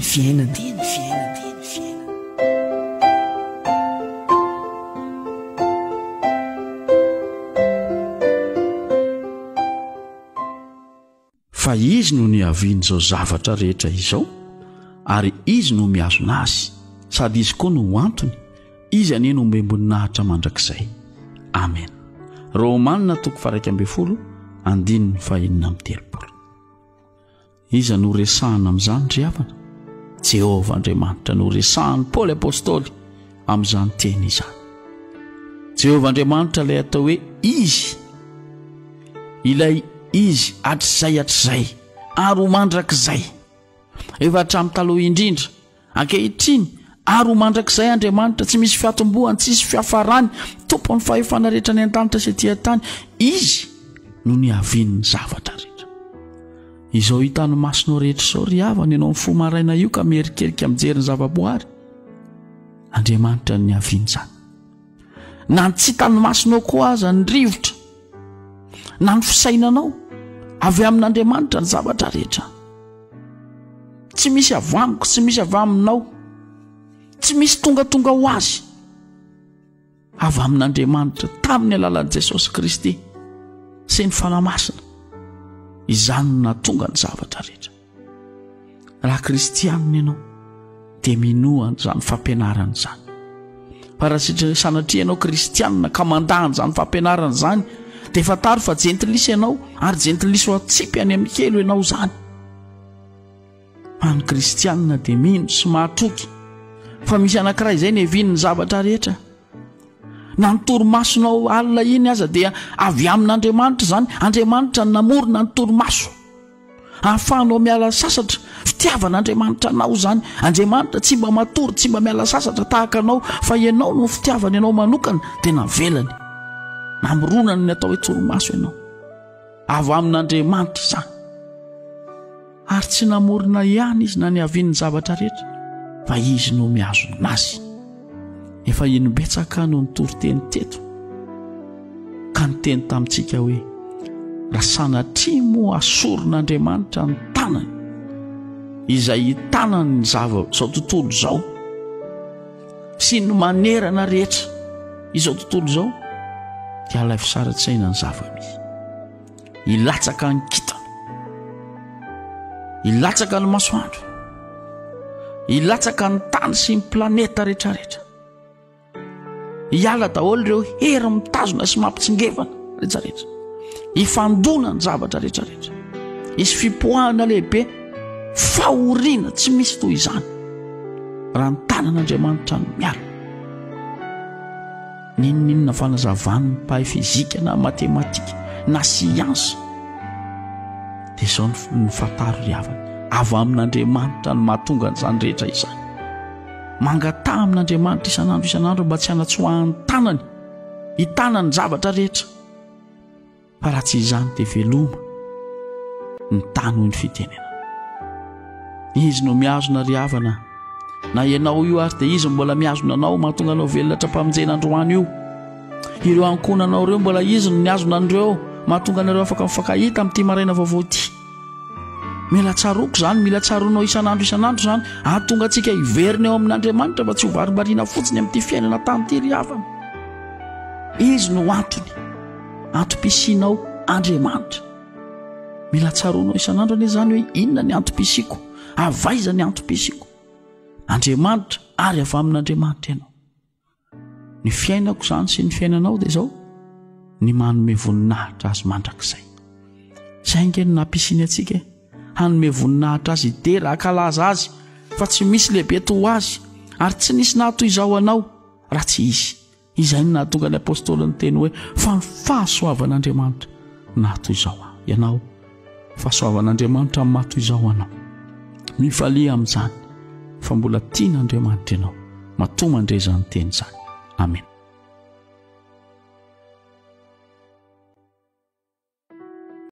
Fiainana. Fa Izy no niavian'izao zavatra rehetra izao, ary Izy no mihazona azy, sady Izy koa no antony, Izy anie no omem-boninahitra mandrakizay. Amena. Romana toko faha-11, andininy faha-36. Iza no resahana amin'izany ry havana? Jehovah Andriamanitra no resahan'i Paoly Apostoly amin'izany teny izany. Jehovah Andriamanitra ilay atao hoe Izy, ilay Izy hatrizay hatrizay ary ho mandrakizay. Efa hatramin'ny taloha indrindra Ankehitriny, ary ho mandrakizay Andriamanitra, tsy misy fiatombohany, tsisy fiafarany, Tompon'ny fahefana rehetra any an-danitra sy ety an-tany. Izy no niavian'ny zavatra rehetra. Izao hitan'ny masonao rehetra izao ry havana, ianao mifoha maraina io ka mierikerika mijery ny zava-boary. Andriamanitra no niavian'izany. Na ny tsy hitan'ny masonao koa aza ny rivotra, na ny fisainanao, avy amin'Andriamanitra ny zavatra rehetra. Tsy misy avy amiko, tsy misy avy aminao, tsy misy tongatonga ho azy. Avy amin'Andriamanitra tamin'ny alalan'i Jesosy Kristy sy ny Fanahy Masina. Izany no nahatonga ny zavatra rehetra. Raha kristianina ianao dia minoa an'izany fampianarana izany. Fa raha sitra sanatria ianao kristianina ka mandà an'izany fampianarana izany dia fantaro fa jentilisa ianao ary jentilisa ho atsipy any amin'ny helo ianao izany. Fa ny kristianina dia mino sy mahatoky fa misy anankiray izay niavian'ny zavatra rehetra. Na ny torimasonao alina iny aza dia avy amin'Andriamanitra izany. Andriamanitra no namorona ny torimaso. Ahafahanao miala sasatra. Fitiavan'Andriamanitra anao izany. Andriamanitra tsy mba matory, tsy mba miala sasatra tahaka anao, fa ianao no fitiavany anao manokana dia navelany. Namoronany ny atao hoe torimaso ianao. Avy amin'Andriamanitra izany. Ary tsy namorona ihany izy na niavian'ny zavatra rehetra, fa izy no mihazona azy. Efa inobetsaka no nitory teny teto, ka niteny tamintsika hoe, raha sanatria moa asoron'Andriamanitra ny tanany, izay hitanany ny zava izao tontolo izao, sy ny manerana rehetra izao tontolo izao, dia alaivo sary an-tsaina ny zava-misy. Hilatsaka ny kintana. Hilatsaka ny masoandro. Hilatsaka ny tany sy ny planeta rehetrarehetra. Hiala daholo ireo hery mitazona sy mampitsingevana rehetrarehetra. Hifandona ny zavatra rehetrarehetra. Hisy fipoahana lehibe, fahoriana tsy misy toy izany. Raha ny tanan'Andriamanitra no miala. N'inon'inona fanazavan'ny mpahay fizika na matematika na siansa dia izao ny fantaro ry havana, avy amin'Andriamanitra no mahatonga an'izany rehetra izany. Mangataha amin'Andriamanitra isan'andro isan'andro mba tsy hanatsoahan'ny tanany, hitanany zavatra rehetra. Fa raha tsy izany dia veloma ny tany hoy ny fitenenana. Izy no mihazona ry havana. Na ianao io ary dia izy mbola mihazona anao mahatonga anao velona hatrampamonjena androany io. Ireo ankohonanao ireo mbola izy no mihazona an'ireo mahatonga anareo afaka mifankahita amin'ity maraina vaovao ity. Mila tsaroako izany, mila tsaroanao isan'andro isan'andro izany, hahatonga antsika hiverina eo amin'Andriamanitra fa tsy ho varimbariana fotsiny amin'ity fiainana tany ity ry havana. Izy no antony. Antom-pisianao Andriamanitra. Mila tsaroanao isan'andro anie izany hoe inona ny antom-pisiako, avy aiza ny antom-pisiako. Andriamanitra ary avy amin'Andriamanitra ianao. Ny fiainako izany sy ny fiainanao dia izao, ny manome voninahitra azy mandrakizay. Izay ange no nampisiany antsika e. Hanome voninahitra azy, hidera, hankalaza azy, fa tsy misy lehibe toa azy, ary tsy nisy nahatoy izao anao raha tsy izy. Izay no nahatonga ny apostoly niteny hoe fa ny fahasoavan'Andriamanitra naha toy izao ahy. Ianao, fahasoavan'Andriamanitra no maha toy izao anao. Mifalia amin'izany fa mbola tian'Andriamanitra ianao. Matoa mandre izany teny izany. Amena.